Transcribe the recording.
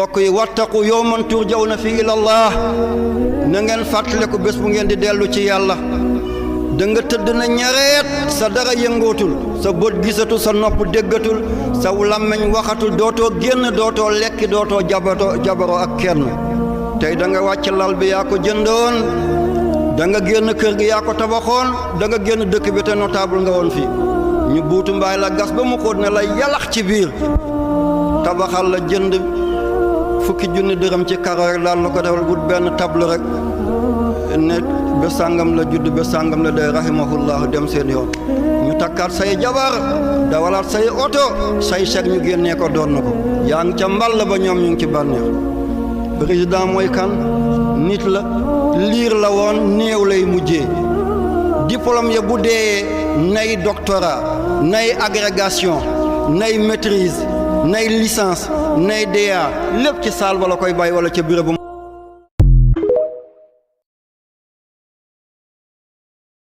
mbokk yi wattaqu yawman turjawna fi ilallah na ngeen fàttaliku bés bu ngeen di dellu ci yàlla da nga tëdd na ñareet sa dara yëngootul sa bët gisatul sa nopp déggatul sa làmmiñ waxatul dootoo génn dootoo lekki dootoo jabaroo ak kenn tey da nga wàcc lal bi yaa ko jëndoon da nga génn kër gi yaa ko tabaxoon da nga génn dëkk bi te notable nga woon fii ñu buutu mbaay la gas ba mu xóot ne la yalax ci biir tabaxal la jënd fukki junni dërëm ci karo rek daal la ko defal wut benn table rek ne ba sàngam la judd ba sàngam la day rahimahullahu dem seen yoon ñu takkaat say jabar dawalaat say oto say chèque ñu génnee ko doon na ko yaa ngi ca mball ba ñoom ñu ngi ci bànneex président mooy kan nit la liir la woon néew lay mujjee diplôme ya bu dee nay doctorat nay agrégation nay maîtrise nay licence nay DEA lépp ci saal ba la koy bàyyi wala ca bureau ba